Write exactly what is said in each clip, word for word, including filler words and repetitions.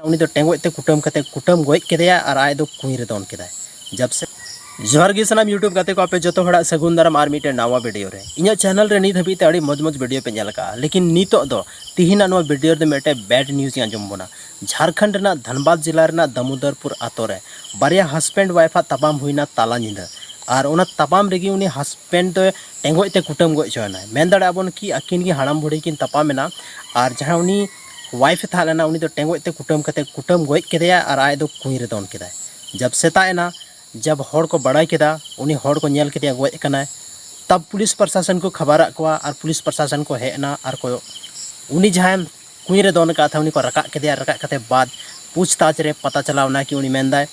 ᱩᱱᱤ ᱫᱚ ᱴᱮᱸᱜᱚᱡ ᱛᱮ ᱠᱩᱴᱟᱹᱢ ᱠᱟᱛᱮ ᱠᱩᱴᱟᱹᱢ ᱜᱚᱡ ᱠᱮᱫᱮᱭᱟ ᱟᱨ ᱟᱡ ᱫᱚ ᱠᱩᱸᱭ ᱨᱮ ᱫᱚᱱ ᱠᱮᱫᱟᱭ᱾ ᱡᱟᱵ ᱥᱮ ᱡᱚᱦᱟᱨ ᱜᱮ ᱥᱟᱱᱟᱢ YouTube ᱜᱟᱛᱮ ᱠᱚ, ᱟᱯᱮ ᱡᱚᱛᱚ ᱦᱚᱲᱟᱜ ᱥᱟᱹᱜᱩᱱ ᱫᱟᱨᱟᱢ ᱟᱨ ᱢᱤᱫᱴᱮᱱ ᱱᱟᱣᱟ ᱵᱷᱤᱰᱤᱭᱳ ᱨᱮ᱾ ᱤᱧᱟᱹᱜ ᱪᱮᱱᱮᱞ ᱨᱮ ᱱᱤᱛ ᱦᱟᱹᱵᱤᱡ ᱛᱮ ᱟᱹᱰᱤ ᱢᱚᱡᱽ ᱢᱚᱡᱽ ᱵᱷᱤᱰᱤᱭᱳ ᱯᱮ ᱧᱮᱞ ᱟᱠᱟᱫᱼᱟ, ᱞᱮᱠᱤᱱ ᱱᱤᱛᱚᱜ ᱫᱚ, ᱛᱤᱦᱤᱧᱟᱜ ᱱᱚᱣᱟ ᱵᱷᱤᱰᱤᱭᱳ ᱨᱮᱫᱚ ᱢᱤᱫᱴᱮᱱ ᱵᱮᱰ ᱱᱤᱭᱩᱡᱽ ᱤᱧ ᱟᱸᱡᱚᱢ ᱵᱚᱱᱟ᱾ ᱡᱷᱟᱲᱠᱷᱚᱸᱰ ᱨᱮᱱᱟᱜ ᱫᱷᱟᱱᱵᱟᱫᱽ ᱡᱮᱞᱟ ᱨᱮᱱᱟᱜ ᱫᱟᱢᱳᱫᱚᱨᱯᱩᱨ ᱟᱛᱳ ᱨᱮ ᱵᱟᱨᱭᱟ ᱦᱟᱥᱵᱮᱱᱰ ᱣᱟᱭᱤᱯᱷ ᱟᱜ ᱛᱟᱯᱟᱢ ᱦᱩᱭᱱᱟ ᱛᱟᱞᱟ ᱧᱤᱫᱟᱹ᱾ ᱟᱨ ᱚᱱᱟ ᱛᱟᱯᱟᱢ ᱨᱮᱜᱮ ᱩᱱᱤ ᱦᱟᱥᱵᱮᱱᱰ ᱫᱚ ᱴᱮᱸᱜᱚᱡ ᱛᱮ ᱠᱩᱴᱟᱹᱢ ᱜᱚᱡ ᱦᱚᱪᱚᱭᱮᱱᱟᱭ᱾ ᱢᱮᱱ ᱫᱟᱲᱮᱭᱟᱜᱼᱟ ᱵᱚᱱ ᱠᱤ ᱟᱹᱠᱤᱱ ᱜᱮ ᱦᱟᱲᱟᱢ ᱵᱩᱲᱦᱤ ᱠᱤᱱ ᱛᱟᱯᱟᱢ ᱮᱱᱟ᱾ ᱟᱨ ᱡᱟᱦᱟᱸ ᱩᱱᱤ ᱣᱟᱭᱤᱯᱷ ᱮ ᱛᱟᱦᱮᱸ ᱞᱮᱱᱟ, ᱩᱱᱤ ᱫᱚ ᱴᱮᱸᱜᱚᱡ ᱛᱮ ᱠᱩᱴᱟᱹᱢ ᱠᱟᱛᱮ ᱠᱩᱴᱟᱹᱢ ᱜᱚᱡ ᱠᱮᱫᱮᱭᱟ ᱟᱨ ᱟᱡ ᱫᱚ ᱠᱩᱸᱭ ᱨᱮ ᱫᱚᱱ ᱠᱮᱫᱟᱭ᱾ ᱡᱟᱵ ᱥᱮᱛᱟᱜ ᱮᱱᱟ, ᱡᱟᱵ ᱦᱚᱲ ᱠᱚ ᱵᱟᱲᱟᱭ ᱠᱮᱫᱟ, ᱩᱱᱤ ᱦᱚᱲ ᱠᱚ ᱧᱮᱞ ᱠᱮᱫᱮᱭᱟ ᱜᱚᱡ ᱟᱠᱟᱱᱟᱭ, ᱛᱟᱵ ᱯᱩᱞᱤᱥ ᱯᱨᱚᱥᱟᱥᱚᱱ ᱠᱚ ᱠᱷᱟᱵᱟᱨᱟᱜ ᱠᱚᱣᱟ ᱟᱨ ᱯᱩᱞᱤᱥ ᱯᱨᱚᱥᱟᱥᱚᱱ ᱠᱚ ᱦᱮᱡ ᱮᱱᱟ ᱟᱨ ᱠᱚ ᱩᱱᱤ ᱡᱟᱦᱟᱸᱭ ᱠᱩᱸᱭ ᱨᱮ ᱫᱚᱱ ᱟᱠᱟᱫ ᱛᱟᱦᱮᱸ, ᱩᱱᱤ ᱠᱚ ᱨᱟᱠᱟᱵ ᱠᱮᱫᱮᱭᱟ᱾ ᱨᱟᱠᱟᱵ ᱠᱟᱛᱮ ᱵᱟᱫ ᱯᱩᱪᱷᱛᱟᱪᱷ ᱨᱮ ᱯᱟᱛᱟ ᱪᱟᱞᱟᱣ ᱮᱱᱟ ᱠᱤ ᱩᱱᱤ ᱢᱮᱱᱫᱟᱭ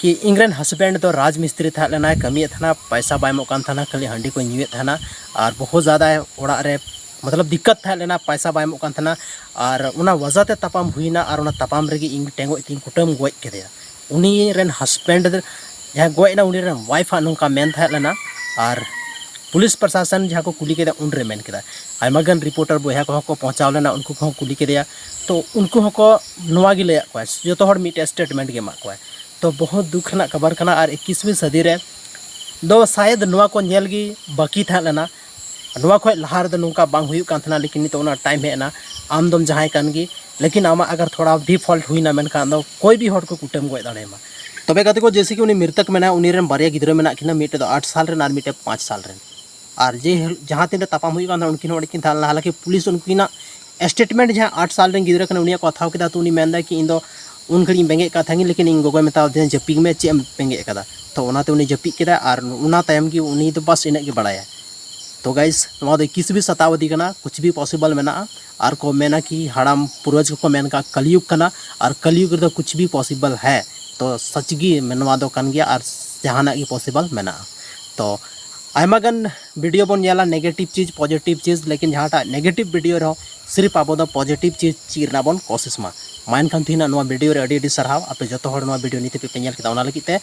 ᱠᱤ ᱤᱧᱨᱮᱱ ᱦᱟᱥᱵᱮᱱᱰ ᱫᱚ ᱨᱟᱡᱽ ᱢᱤᱥᱛᱨᱤ ᱛᱟᱦᱮᱸ ᱞᱮᱱᱟᱭ, ᱠᱟᱹᱢᱤᱭᱮᱫ ᱛᱟᱦᱮᱱᱟ, ᱯᱟᱭᱥᱟ ᱵᱟᱭ ᱮᱢᱚᱜ ᱠᱟᱱ ᱛᱟᱦᱮᱱᱟ, ᱠᱷᱟᱹᱞᱤ ᱦᱟᱺᱰᱤ ᱠᱚ ᱧᱩᱭᱮᱫ ᱛᱟᱦᱮᱱᱟ ᱟᱨ ᱵᱚᱦᱩᱛ ᱡᱟᱫᱟ ᱚᱲᱟᱜ ᱨᱮ ᱢᱚᱛᱞᱚᱵ ᱫᱤᱠᱠᱟᱛ ᱛᱟᱦᱮᱸ ᱞᱮᱱᱟ, ᱯᱟᱭᱥᱟ ᱵᱟᱭ ᱮᱢᱚᱜ ᱠᱟᱱ ᱛᱟᱦᱮᱱᱟ᱾ ᱟᱨ ᱚᱱᱟ ᱣᱟᱡᱟ ᱛᱮ ᱛᱟᱯᱟᱢ ᱦᱩᱭᱱᱟ ᱟᱨ ᱚᱱᱟ ᱛᱟᱯᱟᱢ ᱨᱮᱜᱮ ᱤᱧ ᱴᱮᱸᱜᱚᱡ ᱛᱤᱧ ᱠᱩᱴᱟᱹᱢ ᱜᱚᱡ ᱠᱮᱫᱮᱭᱟ᱾ ᱩᱱᱤ ᱨᱮᱱ ᱦᱟᱥᱵᱮᱱᱰ ᱡᱟᱦᱟᱸᱭ ᱜᱚᱡ ᱮᱱᱟ, ᱩᱱᱤ ᱨᱮᱱ ᱣᱟᱭᱤᱯᱷ ᱟᱜ ᱱᱚᱝᱠᱟ ᱢᱮᱱ ᱛᱟᱦᱮᱸ ᱞᱮᱱᱟ᱾ ᱟᱨ ᱯᱩᱞᱤᱥ ᱯᱨᱚᱥᱟᱥᱚᱱ ᱡᱟᱦᱟᱸ ᱠᱚ ᱠᱩᱞᱤ ᱠᱮᱫᱟ, ᱩᱱᱨᱮ ᱢᱮᱱ ᱠᱮᱫᱟ, ᱟᱭᱢᱟ ᱜᱟᱱ ᱨᱤᱯᱳᱨᱴᱟᱨ ᱵᱚᱭᱦᱟ ᱠᱚᱦᱚᱸ ᱠᱚ ᱯᱳᱸᱪᱷᱟᱣ ᱞᱮᱱᱟ, ᱩᱱᱠᱩ ᱠᱚᱦᱚᱸ ᱠᱩᱞᱤ ᱠᱮᱫᱮᱭᱟ᱾ ᱛᱚ ᱩᱱᱠᱩ ᱦᱚᱸᱠᱚ ᱱᱚᱣᱟ ᱜᱮ ᱞᱟᱹᱭᱟᱫ ᱠᱚᱣᱟ, ᱡᱚᱛᱚ ᱦᱚᱲ ᱢᱤᱫᱴᱮᱡ ᱥᱴᱮᱴᱢᱮᱱᱴ ᱜᱮ ᱮᱢᱟᱜ ᱠᱚᱣᱟ᱾ ᱛᱚ ᱵᱚᱦᱩᱛ ᱫᱩᱠ ᱨᱮᱱᱟᱜ ᱠᱷᱚᱵᱚᱨ ᱠᱟᱱᱟ᱾ ᱟᱨ ᱤᱠᱤᱥᱣᱤ ᱥᱟᱹᱫᱤ ᱨᱮ ᱫᱚ ᱥᱟᱭᱮᱫ ᱱᱚᱣᱟ ᱠᱚ ᱧᱮᱞ ᱜᱮ ᱵᱟᱹᱠᱤ ᱛᱟᱦᱮᱸ ᱞᱮᱱᱟ᱾ ᱱᱚᱣᱟ ᱠᱷᱚᱡ ᱞᱟᱦᱟ ᱨᱮᱫᱚ ᱱᱚᱝᱠᱟ ᱵᱟᱝ ᱦᱩᱭᱩᱜ ᱠᱟᱱ ᱛᱟᱦᱮᱱᱟ, ᱞᱮᱠᱤᱱ ᱱᱤᱛᱚᱜ ᱚᱱᱟ ᱴᱟᱭᱤᱢ ᱦᱮᱡ ᱮᱱᱟ᱾ ᱟᱢ ᱫᱚᱢ ᱡᱟᱦᱟᱸᱭ ᱠᱟᱱ ᱜᱮ, ᱞᱮᱠᱤᱱ ᱟᱢᱟᱜ ᱟᱜᱟᱨ ᱛᱷᱚᱲᱟ ᱵᱷᱤ ᱯᱷᱚᱞᱴ ᱦᱩᱭᱱᱟ, ᱢᱮᱱᱠᱷᱟᱱ ᱫᱚ ᱠᱚᱭ ᱵᱷᱤ ᱦᱚᱲ ᱠᱚ ᱠᱩᱴᱟᱹᱢ ᱜᱚᱡ ᱫᱟᱲᱮᱭᱟᱢᱟ᱾ ᱛᱚᱵᱮ ᱜᱟᱛᱮ ᱠᱚ, ᱡᱮᱭᱥᱮ ᱠᱤ ᱩᱱᱤ ᱢᱨᱤᱛᱚᱠ ᱢᱮᱱᱟᱭᱟ, ᱩᱱᱤ ᱨᱮᱱ ᱵᱟᱨᱭᱟ ᱜᱤᱫᱽᱨᱟᱹ ᱢᱮᱱᱟᱜ ᱠᱤᱱᱟ, ᱢᱤᱫᱴᱮᱡ ᱫᱚ ᱟᱴ ᱥᱟᱞ ᱨᱮᱱ ᱟᱨ ᱢᱤᱫᱴᱮᱡ ᱯᱟᱸᱪ ᱥᱟᱞ ᱨᱮᱱ᱾ ᱟᱨ ᱡᱮ ᱦᱤᱞ-, ᱡᱟᱦᱟᱸ ᱛᱤᱱ ᱨᱮ ᱛᱟᱯᱟᱢ ᱦᱩᱭᱩᱜ ᱠᱟᱱ ᱛᱟᱦᱮᱱᱟ, ᱩᱱᱠᱤᱱ ᱦᱚᱸ ᱚᱸᱰᱮ ᱠᱤᱱ ᱛᱟᱦᱮᱸ ᱞᱮᱱᱟ᱾ ᱦᱟᱞᱟᱝᱠᱤ ᱯᱩᱞᱤᱥ ᱩᱱᱠᱤᱱᱟᱜ ᱥᱴᱮᱴᱢᱮᱱᱴ, ᱡᱟᱦᱟᱸ ᱟᱴ ᱥᱟᱞ ᱨᱮᱱ ᱜᱤᱫᱽᱨᱟᱹ ᱠᱟᱱᱟᱭ, ᱩᱱᱤᱭᱟᱜ ᱠᱚ ᱦᱟᱛᱟᱣ ᱠᱮᱫᱟ᱾ ᱛᱚ ᱩᱱᱤ ᱢᱮᱱᱫᱟᱭ ᱠᱤ ᱤᱧ ᱫᱚ ᱩᱱ ᱜᱷᱟᱹᱲᱤᱡ ᱤᱧ ᱵᱮᱸᱜᱮᱫ ᱠᱟᱜ ᱛᱟᱦᱮᱸᱱ ᱜᱮ, ᱞᱮᱠᱤᱱ ᱤᱧ ᱜᱚᱜᱚᱭ ᱢᱮᱛᱟᱣ ᱫᱤᱧᱟ ᱡᱟᱹᱯᱤᱫ ᱢᱮ, ᱪᱮᱫ ᱮᱢ ᱵᱮᱸᱜᱮᱫ ᱠᱟᱫᱟ? ᱛᱚ ᱚᱱᱟᱛᱮ ᱩᱱᱤ ᱡᱟᱹᱯᱤᱫ ᱠᱮᱫᱟᱭ ᱟᱨ ᱚᱱᱟ ᱛᱟᱭᱚᱢ ᱜᱮ ᱩᱱᱤ ᱫᱚ ᱵᱟᱥ ᱤᱱᱟᱹᱜ ᱜᱮ ᱵᱟᱲᱟᱭᱟ᱾ ᱛᱚ ᱜᱟᱭᱤᱥ, ᱱᱚᱣᱟ ᱫᱚ ᱤᱠᱤᱥ ᱵᱤ ᱥᱟᱛᱟᱵᱫᱤ ᱠᱟᱱᱟ, ᱠᱩᱪ ᱵᱷᱤ ᱯᱚᱥᱤᱵᱚᱞ ᱢᱮᱱᱟᱜᱼᱟ᱾ ᱟᱨ ᱠᱚ ᱢᱮᱱᱟ ᱠᱤ ᱦᱟᱲᱟᱢ ᱯᱩᱨᱵᱚᱡᱽ ᱠᱚᱠᱚ ᱢᱮᱱ ᱠᱟᱜ ᱠᱟᱞᱤᱭᱩᱜᱽ ᱠᱟᱱᱟ, ᱟᱨ ᱠᱟᱞᱤᱭᱩᱜᱽ ᱨᱮᱫᱚ ᱠᱩᱪ ᱵᱷᱤ ᱯᱚᱥᱤᱵᱚᱞ ᱦᱮ᱾ ᱛᱚ ᱥᱟᱪ ᱜᱮ ᱱᱚᱣᱟ ᱫᱚ ᱠᱟᱱ ᱜᱮᱭᱟ ᱟᱨ ᱡᱟᱦᱟᱱᱟᱜ ᱜᱮ ᱯᱚᱥᱤᱵᱚᱞ ᱢᱮᱱᱟᱜᱼᱟ᱾ ᱛᱚ ᱟᱭᱢᱟ ᱜᱟᱱ ᱵᱷᱤᱰᱤᱭᱳ ᱵᱚᱱ ᱧᱮᱞᱟ, ᱱᱮᱜᱮᱴᱤᱵᱷ ᱪᱤᱡᱽ, ᱯᱚᱡᱮᱴᱤᱵᱷ ᱪᱤᱡᱽ, ᱞᱮᱠᱤᱱ ᱡᱟᱦᱟᱸᱴᱟᱜ ᱱᱮᱜᱮᱴᱤᱵᱷ ᱵᱷᱤᱰᱤᱭᱳ ᱨᱮᱦᱚᱸ ᱥᱤᱨᱤᱯ ᱟᱵᱚ ᱫᱚ ᱯᱚᱡᱮᱴᱤᱵᱷ ᱪᱤᱡᱽ ᱪᱮᱫ ᱨᱮᱱᱟᱜ ᱵᱚᱱ ᱠᱳᱥᱤᱥ ᱢᱟ᱾ ᱢᱟ ᱮᱱᱠᱷᱟᱱ ᱛᱮᱦᱮᱧᱟᱜ ᱱᱚᱣᱟ ᱵᱷᱤᱰᱤᱭᱳ ᱨᱮ ᱟᱹᱰᱤ ᱟᱹᱰᱤ ᱥᱟᱨᱦᱟᱣ, ᱟᱯᱮ ᱡᱚᱛᱚ ᱦᱚᱲ ᱱᱚᱣᱟ ᱵᱷᱤᱰᱤᱭᱳ ᱱᱤᱛ ᱦᱟᱹᱵᱤᱡ ᱯᱮ ᱧᱮᱞ ᱠᱮᱫᱟ, ᱚᱱᱟ ᱞᱟᱹᱜᱤᱫ ᱛᱮ᱾